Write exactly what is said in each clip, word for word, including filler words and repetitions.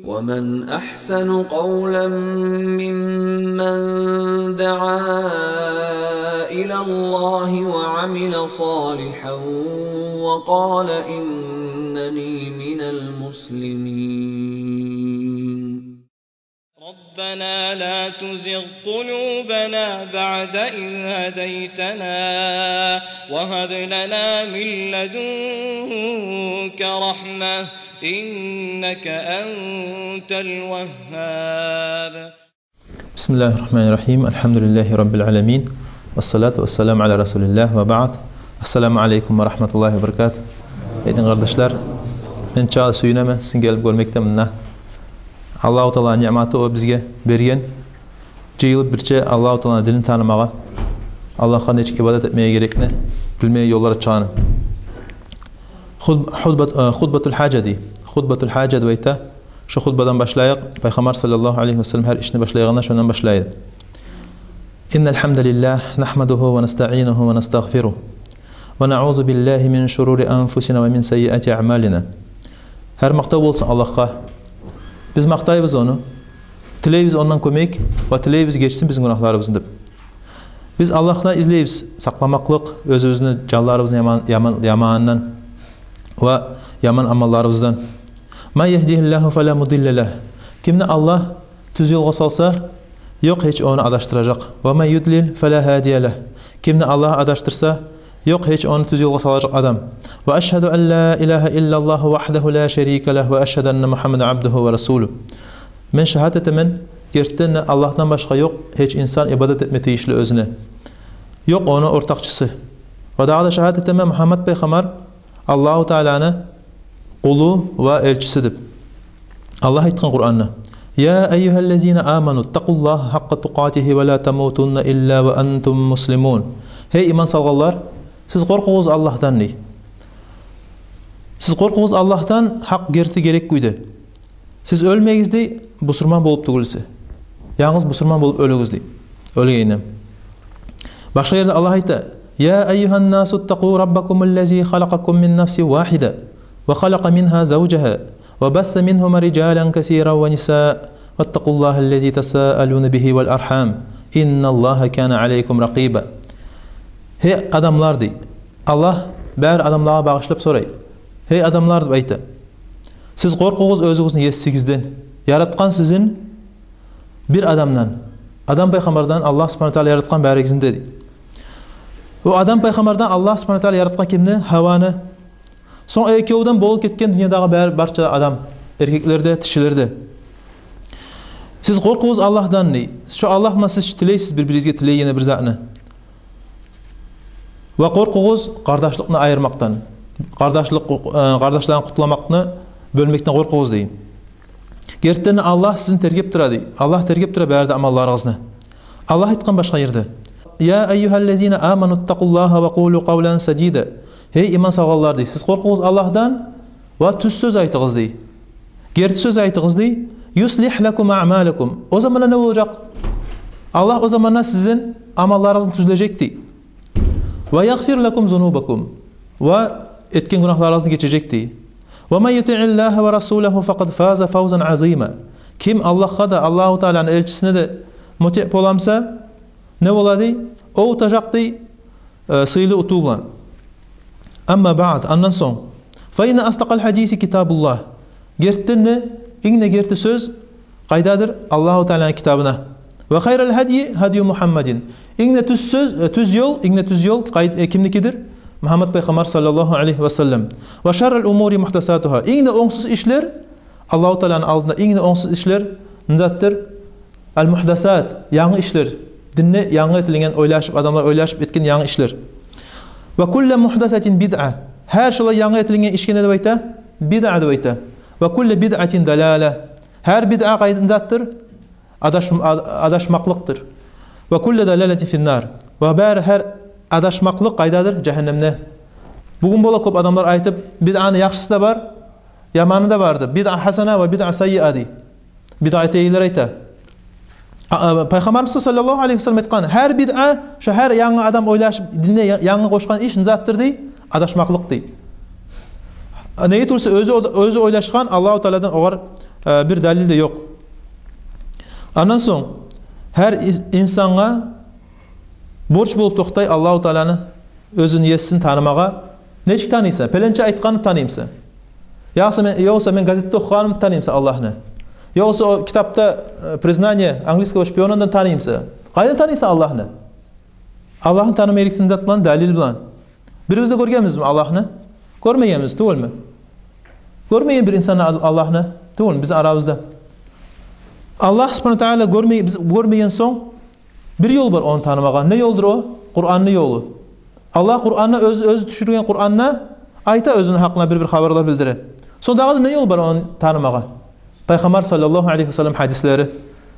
ومن أحسن قولا ممن دعا إلى الله وعمل صالحا وقال إنني من المسلمين. ربنا لا تزغ قلوبنا بعد إذ هديتنا وهب لنا من لدنك رحمة إنك أنت الوهاب. بسم الله الرحمن الرحيم. الحمد لله رب العالمين. والصلاة والسلام على رسول الله وبعد. السلام عليكم ورحمة الله وبركاته. Эй дин къардашлар, мен чагъы сююнемен сизин гелип гёрмекден мунда. Аллагьу Таала ниъматы, о бизге берген. Жыйылып бирче Аллагьу Тааланы динин танымагъа, Аллагьгъа нечик ибадат этмеге герекни билмеге ёллар ачгъаны. Хутб-, хутбат-, э, хутбатул хажа дей. Хутбатул хажа деп айта. Шо хутбадан башлайыкъ. Пайхаммар саллаллагьу алайгьи ва саллам гьар ишни башлайгъанда шондан башлай эди. إن الحمد لله نحمده ونستعينه ونستغفره ونعوذ بالله من شرور أنفسنا ومن سيئات أعمالنا. Гьар макътав болсун Аллагьгъа. Биз макътайбыз ону. Тилейбиз ондан кёмек ва тилейбиз гечсин бизин гюнагьларыбызны деп. Биз Аллагьдан излейбиз сакъламакълыкъ оьзюбюзню жанларыбызны яман, яман, яманындан ва яман амалларыбыздан. من يهده الله فلا مضل له. Кимни Аллагь тюз ёлгъа салса, ёкъ гьеч ону адашдыражакъ. ومن يضلل فلا هادي له. Кимни Аллагь адашдырса, ёкъ гьеч ону тюз ёлгъа салажакъ адам. وأشهد أن لا إله إلا الله وحده لا شريك له وأشهد أن محمدا عبده ورسوله. Мен шагьат этемен, гертиден де Аллагьдан башгъа ёкъ гьеч инсан ибадат этме тийишли оьзюне. Ёкъ ону ортакъчысы. Ва дагъы да шагьат этемен, Мугьаммад пайхаммар Аллагьу Тааланы къулу ва элчиси деп. Аллагь айтгъан Къуранда: يا أيها الذين آمنوا اتقوا الله حق تقاته ولا تموتن إلا وأنتم مسلمون. Гьей иман салгъанлар, сиз къоркъугъуз Аллагьдан дей. Сиз къоркъугъуз Аллагьдан гьакъ герти герек кюйде. Сиз оьлмегиз дей, бусурман болуп тюгюл эсе. Янгыз бусурман болуп оьлюгюз дей. Оьлгенде. Башгъа ерде Аллагь айта: يا أيها الناس اتقوا ربكم الذي خلقكم من نفس واحدة وخلق منها زوجها وبث منهما رجالا كثيرا ونساء واتقوا الله الذي تساءلون به والأرحام إن الله كان عليكم رقيبا. Гьей адамлар дей. Аллагь бары адамлагъа багъышлап сорай. Гьей адамлар деп айта. Сиз къоркъугъуз оьзюгюзню есигизден. Яратгъан сизин бир адамдан. Адам пайхаммардан Аллагь субгьанагьу ва таала яратгъан баригизни деди. О Адам пайхаммардан Аллагь субгьанагьу ва таала яратгъан кимни? Гьаваны. Сонг экевден болуп гетген дюньядагъы бар, барча адам, эркеклер де, тишилер де. Сиз къоркъугъуз Аллагьдан дей. Шо Аллагь булан сиз тилейсиз бир-биригизге тилейген бир затны. Ва къоркъугъуз къардашлыкъны айырмакъдан. Къардашлыкъ, э, къардашланы къутламакъны бёлмекден къоркъугъуз дей. Гертиден Аллагь сизин тергеп тура дей. Аллагь тергеп тура бары да амалларыгъызны. Аллагь айтгъан башгъа ерде: يا أيها الذين آمنوا اتقوا الله وقولوا قولا سديدا. Гьей иман салгъанлар дей, сиз къоркъугъуз Аллагьдан ва тюз сёз айтыгъыз дей. Герти сёз айтыгъыз дей. يصلح لكم أعمالكم. О заманда не болажакъ? Аллагь о заманда сизин амалларыгъызны тюзлежек дей. ويغفر لكم ذنوبكم. Ва этген гюнагьларыгъызны гечежек дей. ومن يطع الله ورسوله فقد فاز فوزا عظيما. Ким Аллагьгъа да, Аллагьу Тааланы элчисине де мутиъ бола буса, не бола дей? О утажакъ дей, э, сыйлы утув булан. أما بعد, андан сонг. فإن أصدق الحديث كتاب الله. Гертиден де, инг де герти сёз къайдадыр? Аллагьу Тааланы китабына. وخير الهدي هدي محمد. Инг де тюз сёз, э, тюз ёл, инг де тюз ёл къай-, э, кимникидир? Мугьаммад пайхаммар саллаллагьу алайгьи ва саллам. وشر الأمور محدثاتها. Инг де онгсуз ишлер, Аллагьу Тааланы алдында инг де онгсуз ишлер не затдыр? المحدثات, янгы ишлер. Динде янгы этилинген, ойлашып, адамлар ойлашып этген янгы ишлер. وكل محدثة بدعة. Гьар шолай янгы этилинген ишге не деп айта? Бидъа деп айта. وكل بدعة ضلالة. Гьар бидъа къайдан затдыр? Адаш-, ад-, адашмакълыкъдыр. وكل ضلالة في النار. Ва бары гьар адашмакълыкъ къайдадыр? Жагьаннемде. Бугюн бола кёп адамлар айтып, бидъаны яхшысы да бар, яманы да бар деп. Бидъа хасана ва бидъа саййиа дей. Бидъа этегенлер айта. А, а, Пайхаммарыбыз саллаллагьу алайгьи ва саллам айтгъан: гьар бидъа, шо гьар янгы адам ойлашып, динде я-, янгы къошгъан иш не затдыр дей? Адашмакълыкъ дей. А, неге тюгюл эсе оьзю, оьзю ойлашгъан, Аллагьу Тааладан огъар э, бир далил де ёкъ. Андан сонг, гьар ис-, инсангъа борч болуп токътай Аллагьу Тааланы, оьзюню есин танымагъа. Нечик таныйсан? Пеленче айтгъанын таныймысан? Ёкъса мен, ёкъса мен газетде охугъанымдан таныймысан Аллагьны? Ёкъса о китапда, э, «Признание английского шпиона»дан таныймысан? Къайдан таныйсан Аллагьны? Аллагьны таныма герексен зат булан, далил булан. Бирибиз де гёргенбизми Аллагьны? Гёрмегенбиз тюгюлмю? Гёрмеген бир инсан Ал-, Аллагьны тюгюлмю бизин арабызда? Аллагь субгьанагьу ва таала гёрмей-, биз гёрмеген сонг, бир ёл бар ону танымагъа. Не ёлдур о? Къуранны ёлу. Аллагь Къуранны оьз-, оьзю тюшюрген Къуранда айта оьзюню гьакъына, бир-бир хабарлар билдире. Сонг дагъы да не ёл бар ону танымагъа? Пайхаммар саллаллагьу алайгьи ва саллам гьадислери.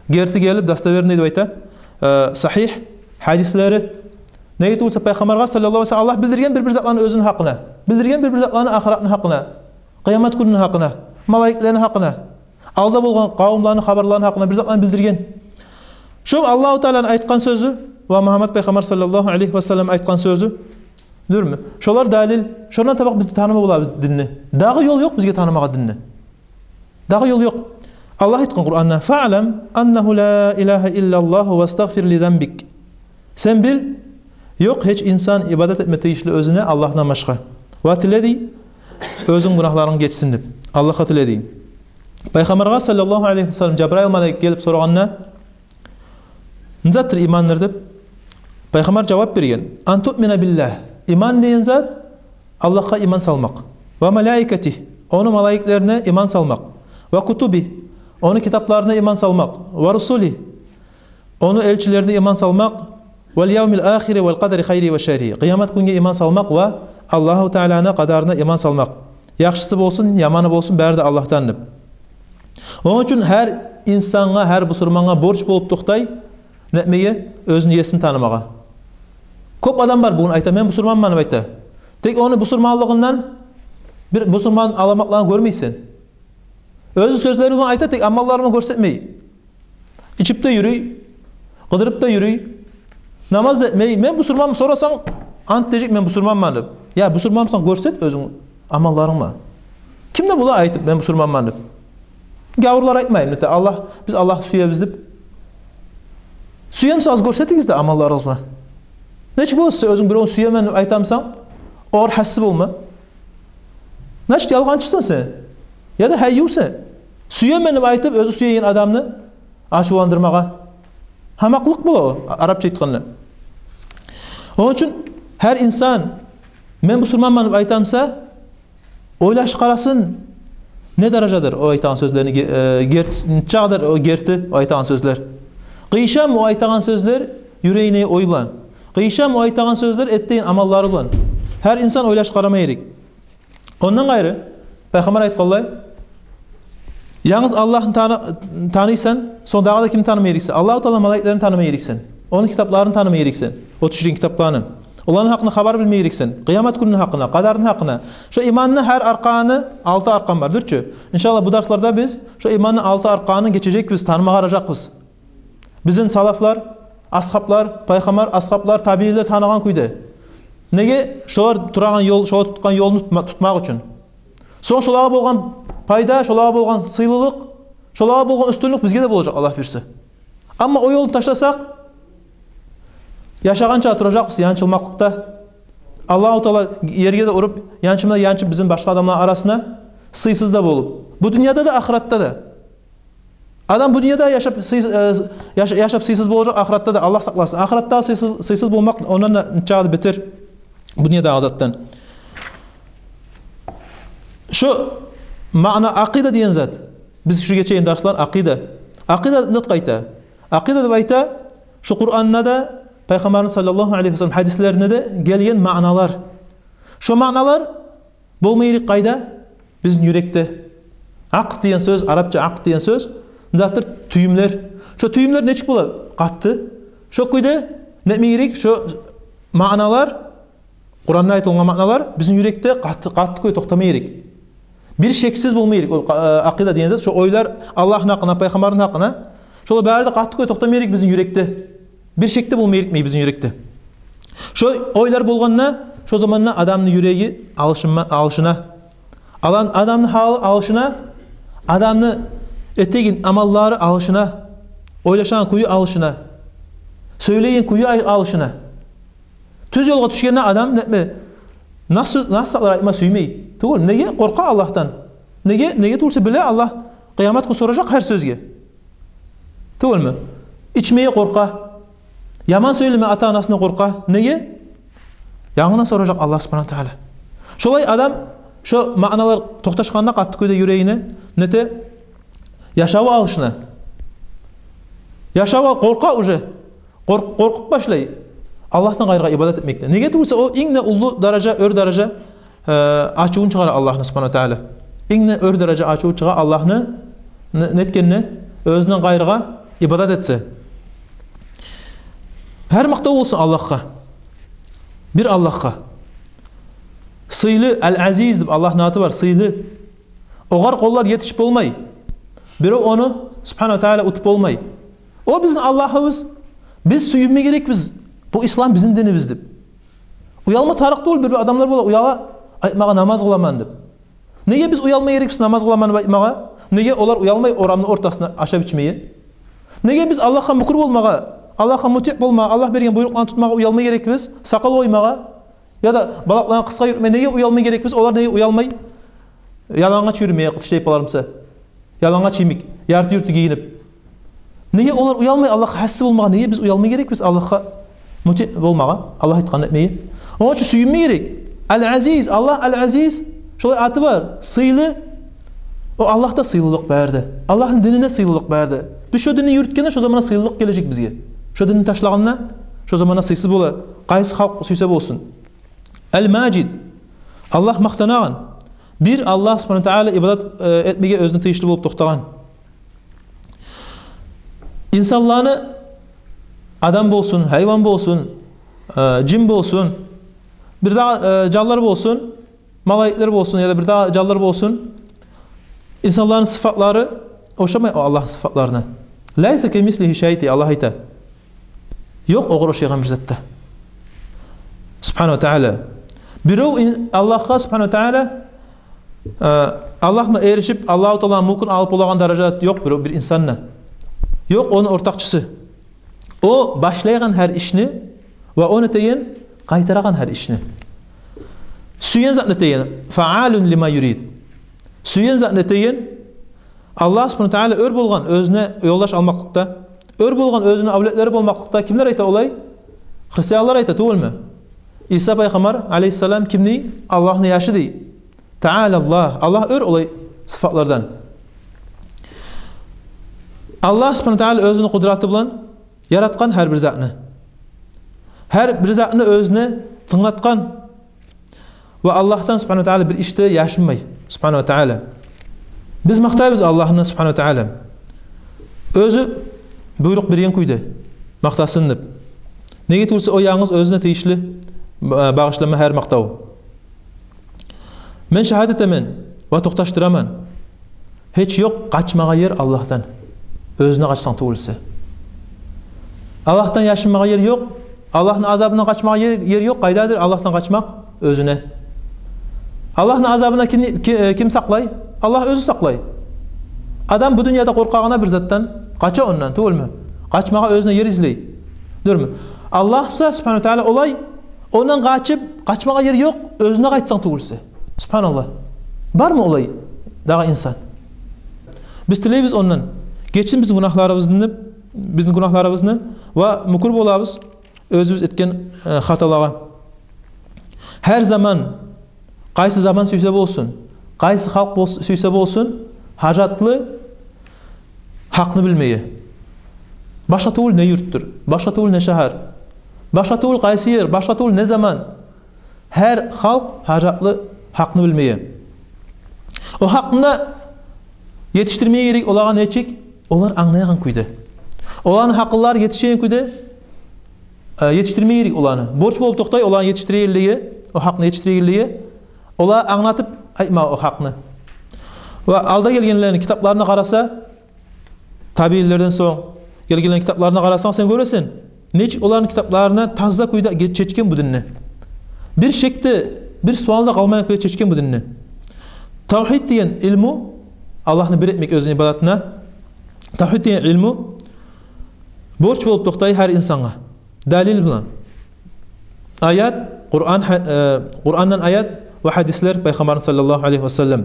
Герти гелип, достоверный деп айта, э, сагьигь гьадислери. Неге тюгюл буса, Пайхаммаргъа саллаллагьу алайгьи ва саллам Аллагь билдирген бир-бир затланы оьзюню гьакъына. Билдирген бир-бир затланы ахыратны гьакъына, къыямат гюнню гьакъына, малайиклени гьакъына, алда болгъан къавумланы хабарларыны гьакъына бир затланы билдирген. Шо Аллагьу Тааланы айтгъан сёзю ва Мугьаммад Пайхаммар саллаллагьу алайгьи ва саллам айтгъан сёзю дюрмю? Шолар далил. Шондан таба биз таныма болабыз динни. Дагъы ёл ёкъ бизге танымагъа динни. Дагъы ёл ёкъ. Аллагь айтгъан Къуранда: «Фаълам аннагьу ла илагьа иллаллагьу вастагъфир ли занбик». Сен бил, ёкъ гьеч инсан ибадат этме тийишли оьзюне Аллагьдан башгъа. Ва тиле дей, оьзюнг гюнагьларынг гечсин деп. Аллагьгъа тиле дей. Пайхаммаргъа саллаллагьу алайгьи ва саллам Жабраил малайик гелип сорагъанда, не затдыр имандыр деп, Пайхаммар жавап берген: «Ан туъмина биллагь». Иман деген зат Аллагьгъа иман салмакъ. «Ва малаикатигь», ону малайиклерине иман салмакъ. «Ва кутубигь», ону китапларына иман салмакъ. «Ва русулигь», ону элчилерине иман салмакъ. «Вал явмил ахири вал къадари хайригьи ва шарригьи». Къыямат гюнге иман салмакъ ва Аллагьу Тааланы къадарына иман салмакъ. Яхшысы болсун, яманы болсун, бары да Аллагьдан деп. Ону учун гьар инсангъа, гьар бусурмангъа борч болуп токътай нетмеге, оьзюню есин танымагъа. Кёп адам бар бугюн айта: «Мен бусурманман», – деп айта. Тек ону бусурманлыгъындан бир бусурман аламатларын гёрмейсен. Оьзю сёзлери булан айта, тек амаллары булан гёрсетмей. Ичип де юрюй, къыдырып да юрюй, намаз да этмей. «Мен бусурманман», – сорасанг, ант дежек: «Мен бусурманман», – деп. Я бусурманмысан, гёрсет оьзюнг амалларынг булан. Ким де бола айтып: «Мен бусурманман», – деп? Гавурлар айтмаймы, нете, Аллагь, биз Аллагьны сюебиз деп? Сюемисиз, гёрсетигиз де амалларыгъыз булан. Нечик боласыз сен оьзюнг биревню сюемен деп айтамысан, огъар гьасси болма? Значит, ялгъанчысан сен. Яда гьайювсен. Сюемен деп айтып, оьзю сюеген адамны ачувландырмагъа. Гьамакълыкъ бола о, арапча айтгъанда. Ону учун гьар инсан «Мен бусурманман» деп айтамыса, ойлашып къарасын, не даражадыр о айтагъан сёзлени ге-, э, герт-, нечакъыдыр о герти о айтагъан сёзлер. Къыйышамы о айтагъан сёзлер юрегине ой булан? Къыйышамы о айтагъан сёзлер этеген амаллары булан? Гьар инсан ойлашып къарама герек. Ондан къайры, Пайхаммар айтгъанлай, янгыз Аллагьны таны-, таныйсан, сонг дагъы да кимни таныма герексен? Аллагьу Таала малайиклерин таныма герексен. Ону китапларын таныма герексен. О тюшюрген китапланы. Оланы гьакъына хабар билме герексен. Къыямат гюнню гьакъына, къадарны гьакъына. Шо иманны гьар арканы, алты аркан бар, дюрчю. Иншаллагь, бу дарсларда биз шо иманны алты арканын гечежекбиз, таныма къаражакъбыз. Бизин салафлар, асгьаблар, Пайхаммар, асгьаблар, табиилер таныгъан кюйде. Неге? Шолар турагъан ёл, шолар тутгъан ёлну тутма-, тутмакъ учун. Сонг шолагъа болгъан пайда, шолагъа болгъан сыйлылыкъ, шолагъа болгъан уьстюнлюк бизге де болажакъ, Аллагь буюрса. Амма о ёлну ташласакъ, яшагъанча туражакъбыз янчылмакълыкъда. Аллагьу Таала ерге де уруп, янчымда янчып, бизин башгъа адамланы арасына сыйсыз да болуп. Бу дюньяда да, ахыратда да. Адам бу дюньяда яшап сый-, э, яш-, яшап сыйсыз болажакъ, ахыратда да, Аллагь сакъласын. Ахыратда сыйсыз, сыйсыз болмакъ ондан да нечакъы бетер бу дюньядагъы затдан. Шо маъна акъида деген зат. Биз шу гечеген дарслар акъида. Акъида не зат айта? Акъида деп айта, шу Къуранда да, Пайхаммарны саллаллагьу алайгьи ва саллам гьадислеринде де гелген маъналар. Шо маъналар болма герек къайда? Бизин юрекде. Акъд деген сёз, арапча акъд деген сёз, не затдыр? Тюйюмлер. Шо тюйюмлер нечик бола? Къатты. Шо кюйде нетме герек? Шо маъналар, Къуранда айтылгъан маъналар бизин юрекде къатты, къатты кюйде токътама герек. Бир шексиз болма герек. Ол, э, акъида деген зат, шо ойлар Аллагьны гьакъына, Пайхаммарны гьакъына, шолар бары да къатты кюйде токътама герек бизин юрекде. Бир шек де болма герекмей бизин юрекде. Шо ойлар болгъанда, шо заманда адамны юреги алышынма-, алышына. Алан-, адамны гьалы алышына, адамны этеген амаллары алышына, ойлашагъан кюю алышына, сёйлейген кюю ал-, алышына. Тюз ёлгъа тюшгенде адам нетме, нас-, насигьатлар айтма сюймей. Тюгюл, неге? Къоркъа Аллагьдан. Неге? Неге тюгюлсе биле, Аллагь къыямат гюн соражакъ гьар сёзге. Тюгюлмю? Ичмеге къоркъа. Яман сёйлеме ата-анасына къоркъа. Неге? Янгыдан соражакъ Аллагь субгьанагьу ва тагьала. Шолай адам шо маъналар токъташгъанда къатты кюйде юрегине, нете, яшаву алышына. Яшаву къоркъа уже. Къоркъ-, къоркъуп башлай Аллагьдан къайрыгъа ибадат этмекден. Неге тюгюлсе о инг де уллу даража, оьр даража, э, ачувун чыгъара Аллагьны субгьанагьу ва тагьала. Инг де оьр даража ачуву чыгъа Аллагьны не-, нетгенде, оьзюнден къайрыгъа ибадат этсе. Гьар макътав болсун Аллагьгъа. Бир Аллагьгъа. Сыйлы, Ал-Азиз деп Аллагьны аты бар, сыйлы. Огъар къоллар етишип болмай. Бирев ону субгьанагьу ва тагьала утуп болмай. О бизин Аллагьыбыз, биз сююнме герекбиз. Бу ислам бизин динибиз деп. Уялма тарыкъ тюгюл, бир-бир адамлар бола, уяла айтмагъа намаз къыламан деп. Неге биз уялма герекбиз намаз къыламан деп айтмагъа? Неге олар уялмай орамны ортасында ашап ичмеге? Неге биз Аллагьгъа мюкюр болмагъа, Аллагьгъа мутиъ болмагъа, Аллагь берген буйрукъланы тутмагъа уялма герекбиз, сакъал къоймагъа? Яда балагьланы къысгъа юрютме неге уялма герекбиз? Олар неге уялмай ялангач юрюме, къытыш тайпалар буса? Ялангач йимик, ярты-юрту гийинип. Неге олар уялмай Аллагьгъа гьасси болмагъа? Неге биз уялма герекбиз Аллагьгъа мутиъ болмагъа, Аллагь айтгъанны этмеге? Ону учун сююнме герек. Ал-Азиз, Аллагь Ал-Азиз, шолай аты бар, сыйлы. О Аллагьда сыйлылыкъ бары да. Аллагьны динине сыйлылыкъ бары да. Биз шо динни юрютгенде, шо заманда сыйлылыкъ гележек бизге. Шо динни ташлагъанда, шо заманда сыйсыз бола къайсы халкъ сюйсе болсун. Ал-Мажид. Аллагь макътанагъан. Бир Аллагь субгьанагьу ва тагьала ибадат, э, этмеге оьзюне тийишли болуп токътагъан. Инсанланы, адам болсун, гьайван болсун, э, жин болсун, бир дагъы, э, жанлар болсун, малайиклер болсун, яда бир дагъы жанлар болсун, инсанланы сыфатлары ошамай о Аллагьны сыфатларына. «Лайса камислигьи шай», дей Аллагь, айта. Ёкъ огъар ошайгъан бир зат да. Субгьанагьу ва тагьала. Бирев ин-, Аллагьгъа субгьанагьу ва тагьала, э, Аллагь булан эришип, Аллагьу Таалагьны мюлкюн алып болагъан даражада ёкъ бирев, бир инсан да. Ёкъ ону ортакъчысы. О башлайгъан гьар ишни ва ону этеген, къайтарагъан гьар ишни. Сюйген затны этеген. Фаъалун лима юрид. Сюйген затны этеген. Аллагь субгьанагьу ва тагьала оьр болгъан оьзюне ёлдаш алмакълыкъда, оьр болгъан оьзюню авлетлери болмакълыкъда. Кимлер айта олай? Христианлар айта тюгюлмю? Иса пайхаммар алейгьиссалам ким дей? Аллагьны яшы дей. Таала Аллагь. Аллагь оьр олай сыфатлардан. Аллагь субгьанагьу ва тагьала оьзюню къудраты булан яратгъан гьар бир затны. Гьар бир затны оьзюне тынглатгъан. Ва Аллагьдан субгьанагьу ва тагьала бир иш де яшынмай, субгьанагьу ва тагьала. Биз макътайбыз Аллагьны субгьанагьу ва тагьала. Оьзю буйрукъ берген кюйде макътасын деп. Неге тюгюлсе о янгыз оьзюне тийишли ба-, багъышлама гьар макътав. Мен шагьат этемен ва токъташдыраман. Гьеч ёкъ къачмагъа ер Аллагьдан, оьзюне къачсанг тюгюлсе. Аллагьдан яшынмагъа ер ёкъ. Аллагьны азабындан къачмагъа ер, ер ёкъ. Къайдадыр Аллагьдан къачмакъ? Оьзюне. Аллагьны азабындан ким, ки-, э, ким сакълай? Аллагь оьзю сакълай. Адам бу дюньяда къоркъагъанда бир затдан, къача ондан, тюгюлмю? Къачмагъа оьзюне ер излей. Дюрмю? Аллагь буса субгьанагьу ва тагьала олай, ондан къачып, къачмагъа ер ёкъ, оьзюне къайтсанг тюгюлсе. Субгьаналлагь. Бармы олай дагъы инсан? Биз тилейбиз ондан гечсин бизин гюнагьларыбызны, бизин гюнагьларыбызны ва мюкюр болабыз оьзюбюз этген, э, хаталагъа. Гьар заман, къайсы заман сюйсе болсун, къайсы халкъ бол-, сюйсе болсун, гьажатлы гьакъны билмеге. Башгъа тюгюл не юртдур, башгъа тюгюл не шагьар, башгъа тюгюл къайсы ер, башгъа тюгюл не заман. Гьар халкъ гьажатлы гьакъны билмеге. О гьакъны да етишдирмеге герек олагъа нечик? Олар англайгъан кюйде. Оланы гьакъыллары етишеген кюйде, э, етишдирмеге герек оланы. Борч болуп токътай оланы етишдирегенлиги, о гьакъны етишдирегенлиги. Олар англатып айтма о гьакъны. Ва алда гелгенлени китапларына къараса, табиинлерден сонг гелгенлени китапларына къарасанг, сен гёресен, нечик оланы китапларына таза кюйде ге-, чечген бу динни. Бир шек де, бир суал да къалмайгъан кюйде чечген бу динни. Тавгьид деген илму, Аллагьны бир этмек оьзюню ибадатына, Тавгьид деген илму борч болуп токътай гьар инсангъа. Далил булан. Аят, Къуран, гьа-, э, Къурандан аят ва гьадислер Пайхаммарны саллаллагьу алайгьи ва саллам.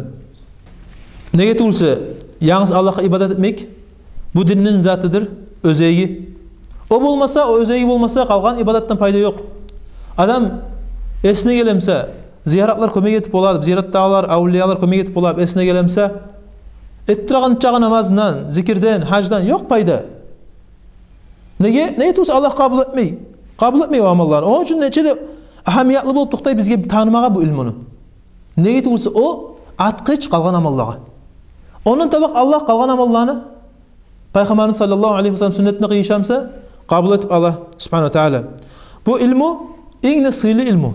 Неге тюгюлсе, янгыз Аллагьгъа ибадат этмек бу динни затыдыр, оьзеги. О болмаса, о оьзеги болмаса, къалгъан ибадатдан пайда ёкъ. Адам эсине гелемсе, зияратлар кёмек этип бола деп, зияратдагъылар, авлиялар кёмек этип бола деп эсине гелемсе, этип турагъан чакъы намазындан, зикирден, гьаждан ёкъ пайда. Неге? Неге тюгюлсе, Аллагь къабул этмей. Къабул этмей о амалланы. Ону учун нече де агьамиятлы болуп токътай бизге танымагъа бу илмуну. Неге тюгюлсе, о ачгъыч къалгъан амаллагъа. Ондан таба Аллагь къалгъан амалланы Пайхаммарны саллаллагьу алайгьи ва саллам сюннетине къыйышамса, къабул этип ала, субгьанагьу ва таала. Бу илму инг де сыйлы илму.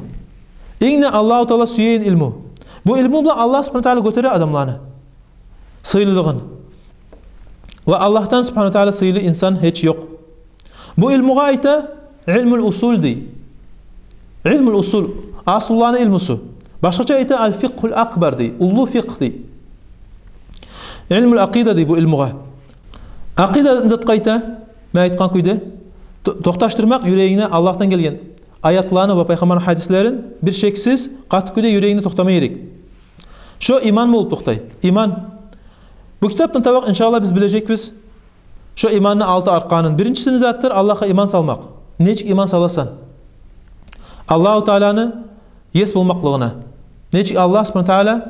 Инг де Аллагьу Таала сюеген илму. Бу илму булан Аллагь субгьанагьу ва таала гётере адамланы сыйлылыгъын. Ва Аллагьдан субгьанагьу ва таала сыйлы инсан гьеч ёкъ. Бу илмугъа айта илмул усул дей. Илмул усул, асулланы илмусу. Башгъача айта аль-фикъгьуль акбар дей, уллу фикъгь дей. Илмул акъида дей бу илмугъа. Акъида затгъа айта, мен айтгъан кюйде, то-, токъташдырмакъ юрегингде Аллагьдан гелген аятланы ва Пайхаммарны гьадислерин бир шексиз, къатты кюйде юрегингде токътама герек. Шо иман болуп токътай. Иман. Бу китапдан таба, иншааллагь, биз билежекбиз шо иманны алты арканын. Биринчиси не затдыр? Аллагьгъа иман салмакъ. Нечик иман саласан Аллагьу Тааланы ес болмакълыгъына? Нечик Аллагь субгьанагьу ва таала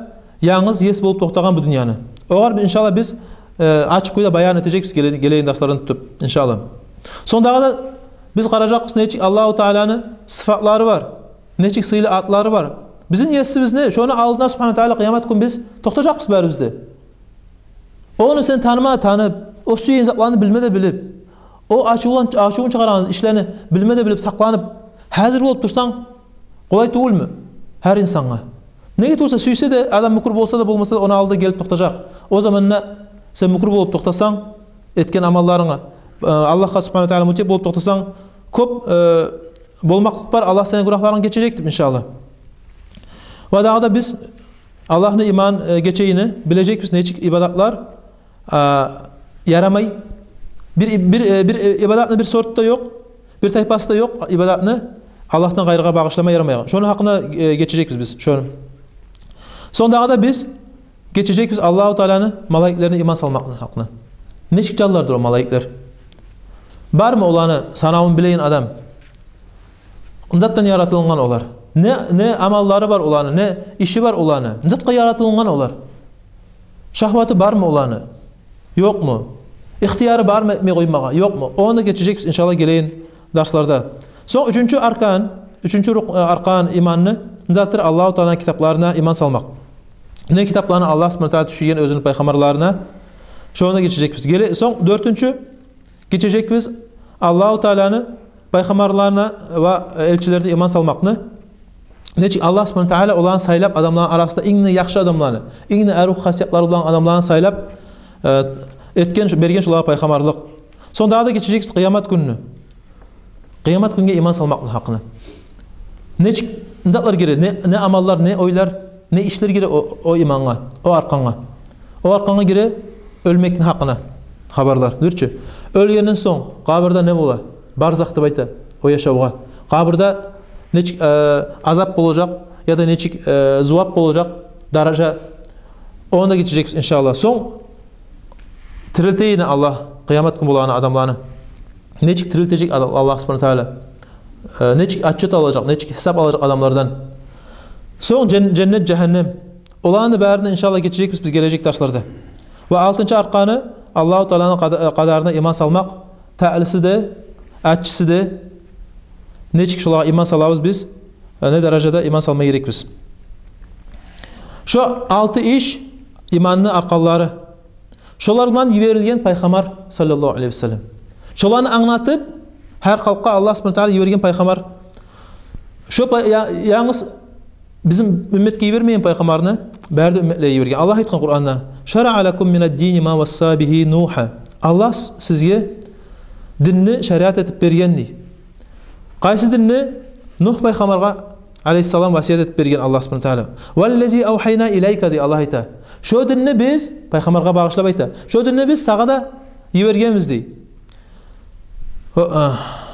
янгыз ес болуп токътагъан бу дюньяны? Огъар, иншааллагь, биз, э, ачыкъ кюйде баян этежекбиз геле-, гелеген дарслардан тутуп, иншааллагь. Сонг дагъы да биз къаражакъбыз, нечик Аллагьу Тааланы сыфатлары бар, нечик сыйлы атлары бар. Бизин есибиз не? Шону алдына, субгьанагьу ва таала, къыямат гюн биз токътажакъбыз барыбыз да. Ону сен таныма танып, о сюеген затланы билме де билип, о ачувлан-, ачувун чыгъарагъан ишлени билме де билип, сакъланып, гьазир болуп турсанг, къолай тюгюлмю гьар инсангъа? Неге тюгюлсе, сюйсе де, адам мюкюр болса да, болмаса да, ону алды гелип токътажакъ. О заманда сен мюкюр болуп токътасанг, этген амалларынга, э, Аллагьгъа субгьанагьу ва таала мутиъ болуп токътасанг, кёп, э, болмакълыкъ бар, Аллагь сени гюнагьларынгны гечежек деп, иншааллагь. Ва дагъы да биз Аллагьны иман, э, гечегини билежекбиз, нечик ибадатлар, а, ярамай. Бир, бир, э, бир, э, ибадатны бир сорты да ёкъ, бир тайпасы да ёкъ ибадатны Аллагьдан къайрыгъа багъышлама ярамайгъан. Шону гьакъына, э, гечежекбиз биз, шону. Сонг дагъы да биз гечежекбиз Аллагьу Тааланы малайиклерине иман салмакъны гьакъына. Нечик жанлардыр о малайиклер? Бармы оланы санавун билеген адам? Не затдан яратылынгъан олар? Не, не амаллары бар оланы, не иши бар оланы? Не затгъа яратылынгъан олар? Шагьваты бармы оланы? Ёкъму? Ихтияры бармы этмей къоймагъа? Ёкъму? Ону гечежекбиз, иншааллагь, гелеген дарсларда. Сонг уьчюнчю аркан, уьчюнчю рук-, э, аркан иманны не затдыр? Аллагьу Тааланы китапларына иман салмакъ. Не китапланы Аллагь субгьанагьу ва таала тюшюрген оьзюню пайхаммарларына, шону гечежекбиз. Геле, сонг дёртюнчю гечежекбиз Аллагьу Тааланы пайхаммарларына ва элчилерине иман салмакъны. Нечик Аллагь субгьанагьу ва таала оланы сайлап, адамланы арасында инг де яхшы адамланы, инг де арив хасиятлары булан адамланы сайлап, э, этген, берген шолагъа пайхаммарлыкъ. Сонг дагъы да гечежекбиз къыямат гюнню. Къыямат гюнге иман салмакъны гьакъына. Нечик, не затлар гире, не, не амаллар, не ойлар, не ишлер гире о, о имангъа, о аркангъа? О аркангъа гире оьлмекни гьакъына хабарлар. Дюр чю. Оьлгенден сонг къабурда не бола? Барзах деп айта о яшавгъа. Къабурда нечик, э, азап болажакъ, яда нечик, э, зувап болажакъ, даража, ону да гечежекбиз, иншааллагь. Сонг тирилтегени Аллагь къыямат гюн болагъан адамланы. Нечик тирилтежек Аллагь субгьанагьу ва таала? Э, нечик отчёт алажакъ, нечик гьисап алажакъ адамлардан? Сонг жен-, женнет, жагьаннем. Оланы барын да, иншааллагь, гечежекбиз биз гележек дарсларда. Ва алтынчы арканы Аллагьу Тааланы къада-, къадарына иман салмакъ, татлиси де, аччысы да. Нечик шолагъа иман салабыз биз, э, не даражада иман салма герекбиз? Шо алты иш иманны арканлары. Шолар булан йиберилген пайхаммар, саллаллагьу алайгьи ва саллам. Шоланы англатып, гьар халкъгъа Аллагь субгьанагьу ва таала йиберген пайхаммар. Шо пай-, я-, янгыз бизин уьмметге йибермеген пайхаммарны, бары да уьмметлеге йиберген. Аллагь айтгъан Къуранда: «Шараа лакум минад-дини ма васса бигьи Нугьа». Аллагь с-, сизге динни шариат этип берген дей. Къайсы динни? Нугь пайхаммаргъа алайгьиссалам васият этип берген Аллагь субгьанагьу ва таала. «Валлази авгьайна илайка», – дей Аллагь, айта. Шо динни биз, пайхаммаргъа багъышлап айта, шо динни биз сагъа да йибергенбиз, дей. Ва, а,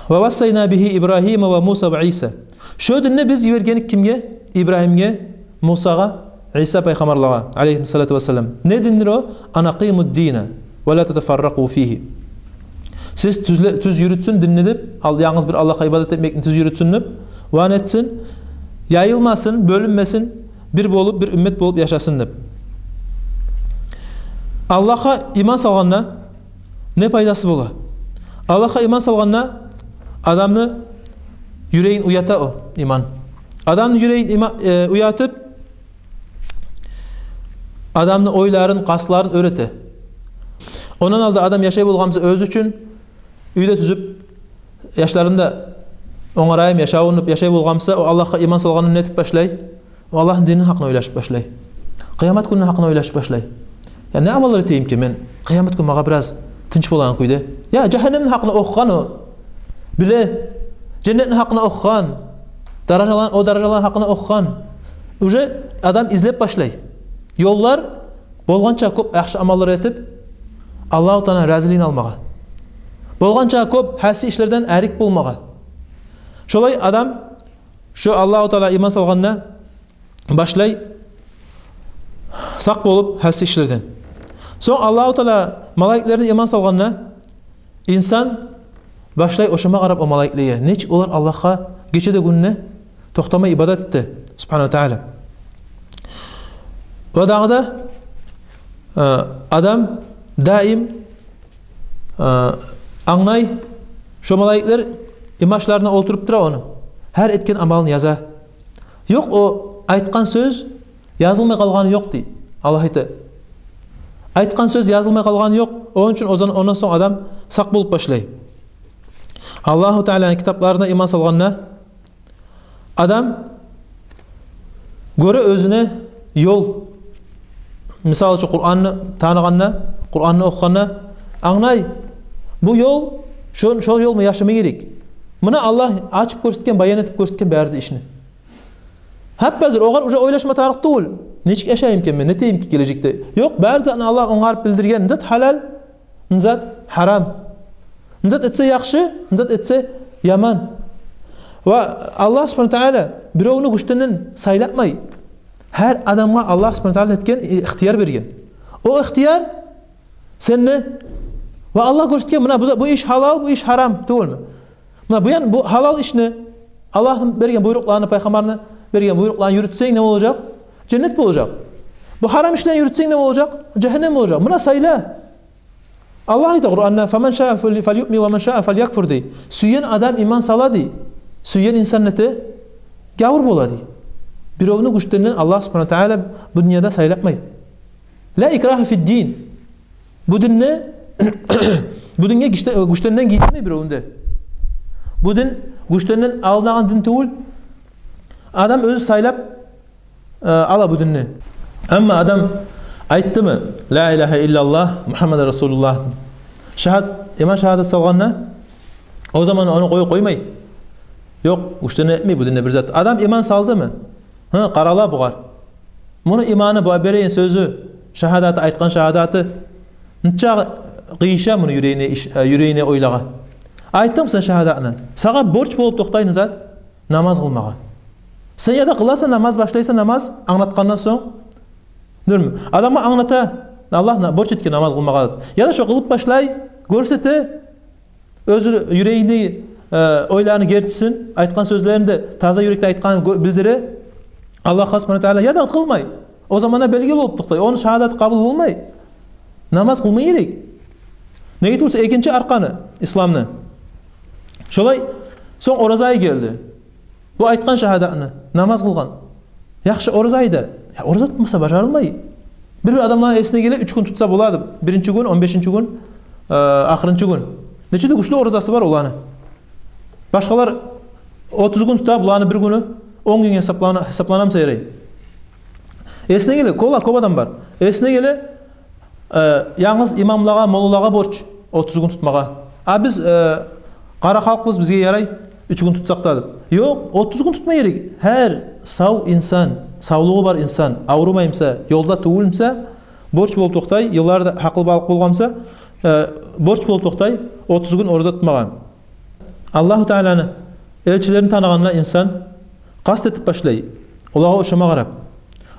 «ва вассайна бигьи Ибрагьима ва Муса ва Иса». Шо динни биз йибергенбиз кимге? Ибрагьимге, Мусагъа, Иса пайхаммарлагъа, алейгьимуссалату вассалам. Не диндир о? «Ан акъиму ддина ва ла татафарракъу фигьи». Сиз тюзле-, тюз юрютсюн динни деп, ал-, янгыз бир Аллагьгъа ибадат этмекни тюз юрютсюн деп, ва не этсин? Яйылмасын, бёлюнмесин, бир болуп, бир уммат болуп яшасын деп. Аллагьгъа иман салгъанда не пайдасы бола? Аллагьгъа иман салгъанда адамны юрегин уята о иман. Адамны юрегин има-, э, уятып, адамны ойларын, къастларын оьрете. Ондан алда адам яшай болгъан буса оьзю учун, уьй де тюзюп, яшларын да онгарайым, яшавун деп яшай болгъан буса, о Аллагьгъа иман салгъанда не этип башлай? О Аллагьны динини гьакъына ойлашып башлай. Къыямат гюнню гьакъына ойлашып башлай. Я не амаллар этейим экен мен? Къыямат гюн магъа бираз тынч болагъан кюйде. Я жагьаннемни гьакъына охугъан о. Биле, женнетни гьакъына охугъан. Даражалар, о даражаланы гьакъына охугъан. Уже адам излеп башлай ёллар, болгъанча кёп яхшы амаллар этип, Аллагьу Тааланы разилигин алмагъа. Болгъанча кёп гьасси ишлерден арек болмагъа. Шолай адам шо Аллагьу Таалагъа иман салгъанда башлай сакъ болуп гьасси ишлерден. Сонг Аллагьу Таала малайиклерине иман салгъанда, инсан башлай ошама къарап о малайиклеге. Нечик олар Аллагьгъа гече де, гюн де токътамай ибадат эте, субгьанагьу ва таала. Ва дагъы да, э, адам даим, э, англай, шо малайиклер имашларына олтуруп тура ону. Гьар этген амалын яза. Ёкъ, о айтгъан сёз язылмай къалгъаны ёкъ, дей. Аллагь айта. Айтгъан сёз язылмай къалгъаны ёкъ. Ону учун озан, ондан сонг адам сакъ болуп башлай. Аллагьу Тааланы китапларына иман салгъанда, адам гёре оьзюне ёл. Мисал учун, Къуранны таныгъанда, Къуранны охугъанда англай: бу ёл, шо, шо ёлму яшама герек? Муна Аллагь ачып гёрсетген, баян этип гёрсетген бары да ишни. Гьап-гьазир огъар уже ойлашма тарыкъ тюгюл. Нечик яшайым экен мен, не этейим экен гележекде? Ёкъ, бары затны Аллагь онгарып билдирген. Не зат гьалал, не зат гьарам. Не зат этсе яхшы, не зат этсе яман. Ва Аллагь субгьанагьу ва таала биревню гюштенден сайлатмай. Гьар адамгъа Аллагь субгьанагьу ва таала этген ихтияр берген. О ихтияр сенде. Ва Аллагь гёрсетген, муна бу, бу иш гьалал, бу иш гьарам, тюгюлмю? Муна бу ян, бу гьалал ишни, Аллагьны берген буйрукъланы, пайхаммарны берген буйрукъланы юрютсенг, не болажакъ? Женнет болажакъ. Бу гьарам ишни юрютсенг, не болажакъ? Жагьаннем болажакъ. Муна сайла. Аллагь айта Къуранда: «Фаман шаа фал-, фальюъмин ва ман шаа фальякфур», — дей. Сюйген адам иман сала, дей. Сюйген инсан нете? Гавур бола, дей. Биревню гюштенден Аллагь субгьанагьу ва таала бу дюньяда сайлатмай. «Ла икрагьа фид-дин». Бу динни, бу динге гиште-, гюштенден гийдирмей биревню де. Бу дин гюштенден алынагъан дин тюгюл. Адам оьзю сайлап, э, ала бу динни. Амма адам айтдымы: «Ла илагьа иллаллагь, Мугьаммад расулуллагь», шагьад-, иман шагьадат салгъанда, о заман ону къоюп къоймай. Ёкъ, гюштенден этмей бу динде бир зат. Адам иман салдымы? Гьы, къарала бугъар. Муну иманы, бу береген сёзю, шагьадаты, айтгъан шагьадаты нечакъы къыйыша муну юрегине, иш-, э, юрегине, ойлагъа. Айтдынг сен шагьадатны. Сагъа борч болуп токътай не зат? Намаз къылмагъа. Сен яда къыласан намаз, башлайсан намаз англатгъандан сонг. Дюрмю? Адамгъа англата, Аллагь на-, борч этген намаз къылмагъа деп. Яда шо къылып башлай, гёрсете, оьзю юрегиндеги, э, ойланы гертисин, айтгъан сёзлерин де таза юрекден айтгъанын гё-, билдире Аллагь субгьанагьу ва таала, яда къылмай. О заманда белгили болуп токътай, ону шагьадаты къабул болмай. Намаз къылма герек. Неге тюгюл буса, экинчи арканы исламны. Шолай, сонг ораза ай гелди. Бу айтгъан шагьадатны, намаз къылгъан. Яхшы, ораза айда, я, ораза тутмаса бажарылмай. Бир-бир адамланы эсине геле, уьч гюн тутса бола деп. Биринчи гюн, он бешинчи гюн, э, ахырынчы гюн. Нече де гючлю оразасы бар оланы. Башгъалар отуз гюн тута, буланы бир гюню он гюнге гьисаплана-, гьисаплана буса ярай. Эсине геле, кёп, кёп адам бар. Эсине геле, э, янгыз имамлагъа, моллагъа борч отуз гюн тутмагъа. А биз, э, къара халкъбыз, бизге ярай уьч гюн тутсакъ да деп. Ёкъ, отуз гюн тутма герек. Гьар сав инсан, савлугъу бар инсан, аврумай буса, ёлда тюгюл буса, борч болуп токътай, йыллар да гьакъылбалыкъ болгъан буса, э, борч болуп токътай отуз гюн ораза тутмагъа. Аллагьу Тааланы элчилерин таныгъанда инсан къаст этип башлай олагъа ошама къарап,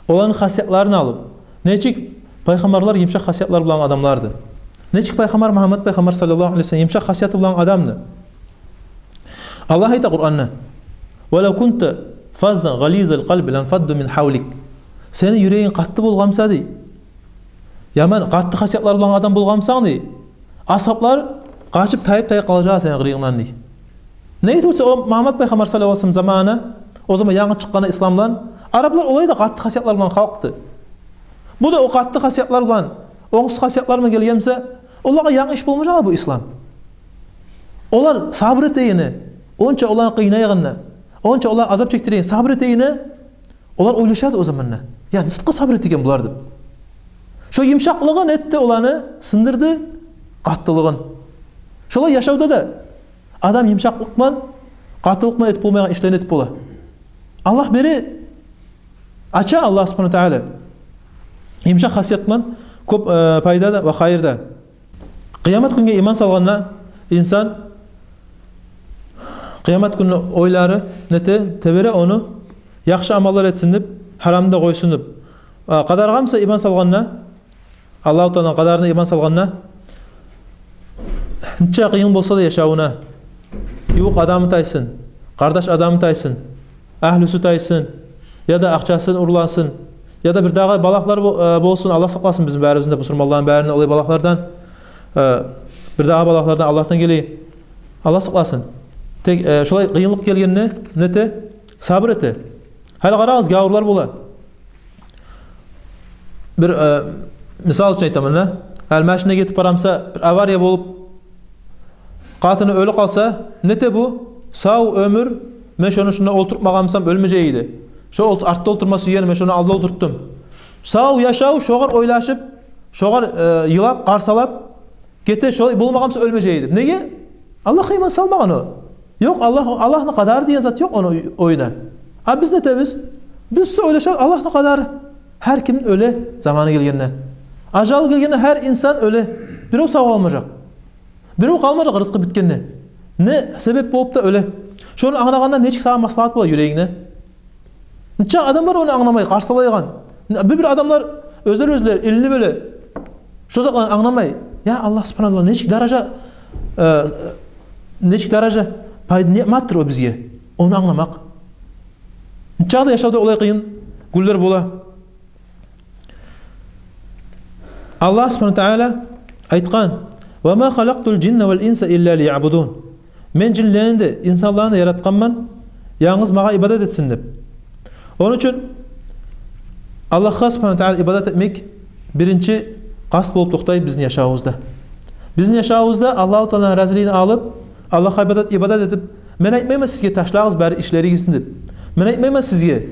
оланы хасиятларын алып. Нечик пайхаммарлар йымышакъ хасиятлар булан адамларды. Нечик пайхаммар Мугьаммат пайхаммар саллаллагьу алайгьи ва саллам йымышакъ хасияты булан адамды. Аллагь айта Къуранда: «Ва лав кунта фаззан гъализал къалби ланфадду мин гьавлик». Сени юрегинг къатты болгъан буса, дей, яман къатты хасиятлар булан адам болгъан бусанг, дей, асгьаблар къачып, тайып, тайып къалажакъ сени къырыйынгдан, дей. Неге тюгюл буса, о Мугьаммат пайхаммар саллаллагьу алайгьи ва саллам заманы, о заман янгы чыкъгъан ислам булан, араблар олай да къатты хасиятлар булан халкъды. Бу да о къатты хасиятлар булан, онгсуз хасиятлар булан гелген буса, олагъа янгы иш болмажакъ бу ислам. Олар сабур этегени, онча оланы къыйнайгъанда, онча олар азап чекдирегени, сабур этегени, олар ойлашады о заманда: «Я, не затгъа сабур этеген булар?» – деп. Шо йымышакълыгъы нетди, оланы сындырды къаттылыгъын. Шолай яшавда да адам йымышакълыкъ булан, къаттылыкъ булан этип болмайгъан ишлени этип бола. Аллагь бере, ача Аллагь субгьанагьу ва таала йымышакъ хасият булан кёп, э, пайда да ва хайыр да. Къыямат гюнге иман салгъанда инсан, къыямат гюнню ойлары нете, тебере ону, яхшы амаллар этсин деп, гьарамны да къойсун деп. А, къадаргъа буса иман салгъанда, Аллагьу Тааланы къадарына иман салгъанда, нече къыйын болса да яшавуна, ювукъ адамы тайсын, къардаш адамы тайсын, агьлюсю тайсын, яда акъчасын урлансын, яда бирдагъы балагьлар бо-, э, болсун, Аллагь сакъласын бизин барыбызны да, бусурманланы барын олай балагьлардан, э, бирдагъы балагьлардан, Аллагьдан гелеген, Аллагь сакъласын. Тек, э, шолай къыйынлыкъ гелгенде нете, сабур эте. Гьали къарагъыз, гявурлар бола. Бир, э, мисал учун айтаман да, гьали машинде гетип барамса, бир авария болуп, къатыны оьлюп къалса, нете бу? Сав оьмюр, мен шону шунда олтуртмагъан бусам, оьлмежек эди. Шо олт-, артда олтурма сюегени, мен шону алда олтуртдум. Сав яшав шогъар ойлашып, шогъар, э, йылап, къарсалап гете, шолай болмагъан буса, оьлмежек эди деп. Неге? Аллагьгъа иман салмагъан о. Ёкъ, Аллагь, Аллагьны къадары деген зат ёкъ ону оюна. А биз нетебиз? Биз буса ойлашабыз, Аллагьны къадары. Гьар ким оьле заманы гелгенде. Ажалы гелгенде гьар инсан оьле. Бирев сав къалмажакъ. Бирев къалмажакъ рызкъы битгенде. Не себеп болуп да оьле. Шону англагъанда нечик сагъа маслагьат бола юрегинге? Нече адам бар ону англамай, къарсалайгъан. Бир-бир адамлар оьзлер-оьзлер илинип оьле. Шо затланы англамай. Я Аллагь субгьанагьу ва таала, нечик даража, э, нечик даража пайда, ниъматдыр о бизге. Ону англамакъ. Нече де яшавда олай къыйын гюнлер бола. Аллагь субгьанагьу ва таала айтгъан: «Ва ма халакътул жинна вал инса илла лиябудун». Мен жинлени де, инсанланы да яратгъанман, янгыз магъа ибадат этсин деп. Ону учун Аллагьгъа субгьанагьу ва таала ибадат этмек биринчи къаст болуп токътай бизин яшавубузда. Бизин яшавубузда Аллагьу тааланы разилигин алып, Аллагьгъа ибадат, ибадат этип, мен айтмайман сизге ташлагъыз бары ишлеригизни деп. Мен айтмайман сизге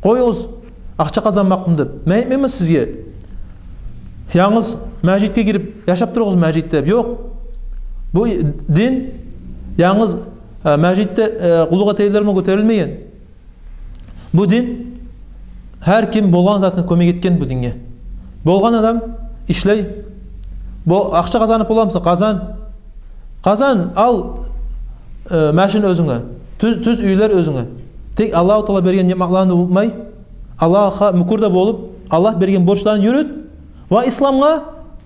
къоюгъуз акъча къазанмакъны деп. Мен айтмайман сизге янгыз межитге гирип яшап туругъуз межитде деп. Ёкъ. Бу дин янгыз, э, межитде, э, къуллукъ этегенлер булан гётерилмеген. Бу дин гьар ким болгъан затын кёмек этген бу динге. Болгъан адам ишлей. Бо-, акъча къазанып боламысан? Къазан. Къазан, ал, э, машин оьзюнге. Тюз, тюз уьйлер оьзюнге. Тек Аллагьу таала берген ниъматланы да унутмай, Аллагьгъа мюкюр де болуп, Аллагь берген борчларын юрют. Ва исламгъа,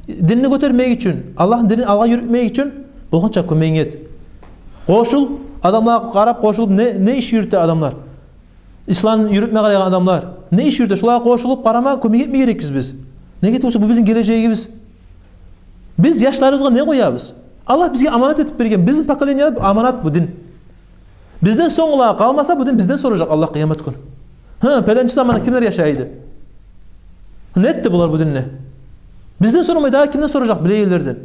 динни гётермек учун, Аллагьны динин алгъа юрютмек учун болгъанча кёмегинг эт. Къошул, адамлагъа къарап къошулуп, не, не иш юрюте адамлар? Ислам юрютме къарайгъан адамлар не иш юрюте? Шолагъа къошулуп къарама, кёмек этме герекбиз биз. Неге тюгюл буса, бу бизин гележегибиз. Биз яшларыбызгъа не къоябыз? Аллагь бизге аманат этип берген, бизин поколениеге аманат бу дин. Бизден сонгулагъа къалмаса, бу дин бизден соражакъ Аллагь къыямат гюн. Гьы, пеленчи заманда кимлер яшай эди? Не этди булар бу динни? Бизден сорамай дагъы кимден соражакъ, билегенлерден?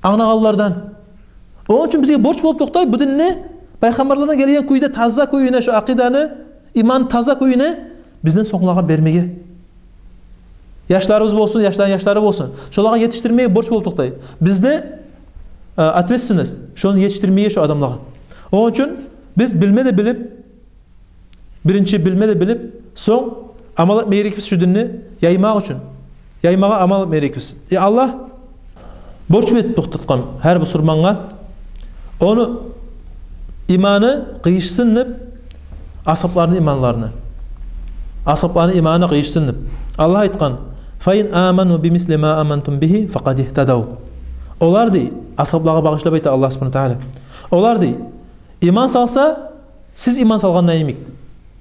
Англагъанлардан. Ону учун бизге борч болуп токътай бу динни пайхаммарлардан гелген кюйде, таза кюйюне, шо акъиданы, иман таза кюйюне бизден сонгулагъа бермеге. Яшларыбыз болсун, яшланы яшлары болсун. Шолагъа етишдирмеге борч болуп токътай. Бизде, э, ответственность, шону етишдирмеге шо адамлагъа. Ону учун биз билме де билип, биринчи билме де билип, сонг амал этме герекбиз шо динни яймакъ учун. Яймагъа амал этме герекбиз. Э, Аллагь борч этип токътатгъан гьар бусурмангъа, ону иманы къыйышсын деп, асгьапланы иманларына. Асгьапланы иманы къыйышсын деп. Аллагь айтгъан: «Фа ин аману бимисли ма амантум бигьи факъад игьтадав». Олар, дей, асгьаплагъа багъышлап айта Аллагь субгьанагьу ва тагьала. Олар, дей, иман салса, сиз иман салгъанда йимик.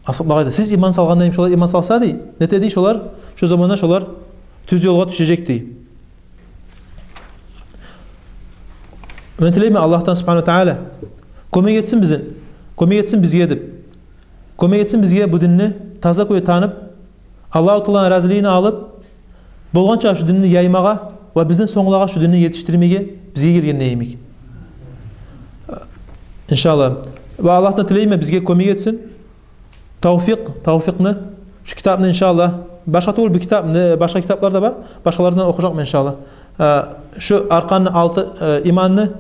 Асгьаплагъа айта: «Сиз иман салгъанда йимик». Шолар иман салса, дей, нете, дей, шолар, шо заманда шолар тюз ёлгъа тюшежек, дей. Мен тилеймен Аллагьдан субгьанагьу ва тагьала кёмек этсин бизин, кёмек этсин бизге деп. Кёмек этсин бизге бу динни таза кюйде танып, Аллагьу Тааланы разилигин алып, болгъанча шу динни яймагъа ва бизден сонглагъа шу динни етишдирмеге бизге гелгенде йимик. Иншаллагь. Ва Аллагьдан тилеймен бизге кёмек этсин. Тавфикъ, тавфикъны, шу китапны, иншаллагь, башгъа тюгюл бу китап, не, башгъа китаплар да бар, башгъалардан охужакъман, иншаллагь. Э, шу арканны алты, э, иманны,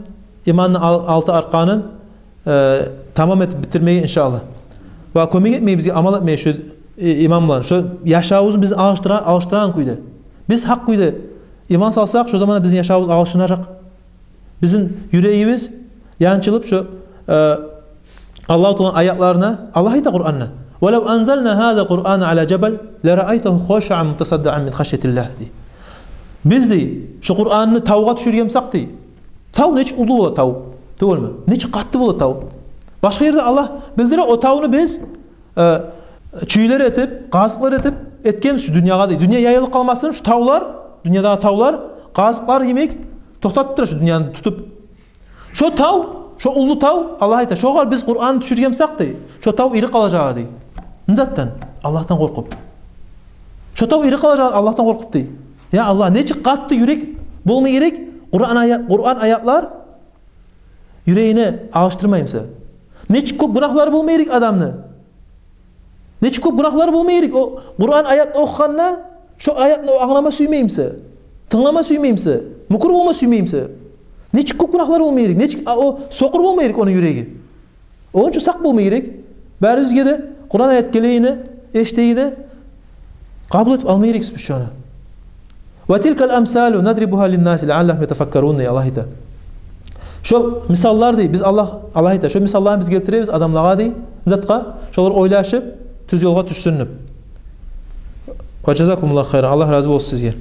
иманны ал-, алты арканын, э, тамам этип битирмеге, иншаллагь. Ва кёмек этмеге бизге амал этмеге шу, э, иман булан. Шу яшавубузну бизин алышдыра-, алышдырагъан кюйде. Биз гьакъ кюйде иман салсакъ, шо заманда бизин яшавубуз алышынажакъ. Бизин юрегибиз янчылып, шо, э, Аллагьу Тааланы аятларына, Аллагь айта Къуранда: «Валав анзална гьазал Къурана ала жабал лараайтагьу хашиан мутасаддиан мин хашиятиллагь», — дей. Биз, дей, шу Къуранны тавгъа тюшюрген бусакъ, дей. Тав нечик уллу бола, тав? Тюгюлмю? Нечик къатты бола тав? Башгъа ерде Аллагь билдире, о тавну биз э, чюйлер этип, къазыкълар этип этгенбиз шу дюньягъа, дей. Дюнья яйылып къалмасын, шу тавлар, дюньядагъы тавлар къазыкълар йимик токътатып тура шу дюньяны тутуп. Шо тав, шо уллу тав, Аллагь айта, шогъар биз Къуранны тюшюрген бусакъ, дей, шо тав ирип къалажакъ, дей. Не затдан? Аллагьдан къоркъуп. Шо тав ирип къалажакъ Аллагьдан къоркъуп, дей. Я Аллагь, нечик къатты юрек болма герек Къуран ая-, Къуран аятлар юрегине алышдырмай буса. Нечик кёп гюнагьлары болма герек адамны. Нечик кёп гюнагьлары болма герек. О Къуран аятны охугъанда, шо аятны о англама сюймей буса, тынглама сюймей буса, мюкюр болма сюймей буса. Нечик кёп гюнагьлары болма герек. Нечик, а, о сокъур болма герек ону юреги. Ону учун сакъ болма герек. Барыбызгъа да Къуран аят гелегенде, эшитегенде, къабул этип алма герекбиз биз шону. «Ва тилкал амсалу надрибугьа линнаси лааллагьум ятафаккарун», — дей Аллагь айта. Шо мисаллар, дей, биз Аллагь, Аллагь айта, шо мисалланы биз гелтиребиз адамлагъа, дей, затгъа, шолар ойлашып, тюз ёлгъа тюшсюн деп. Ва жазакумуллагьу хайран. Аллагь рази болсун сизге.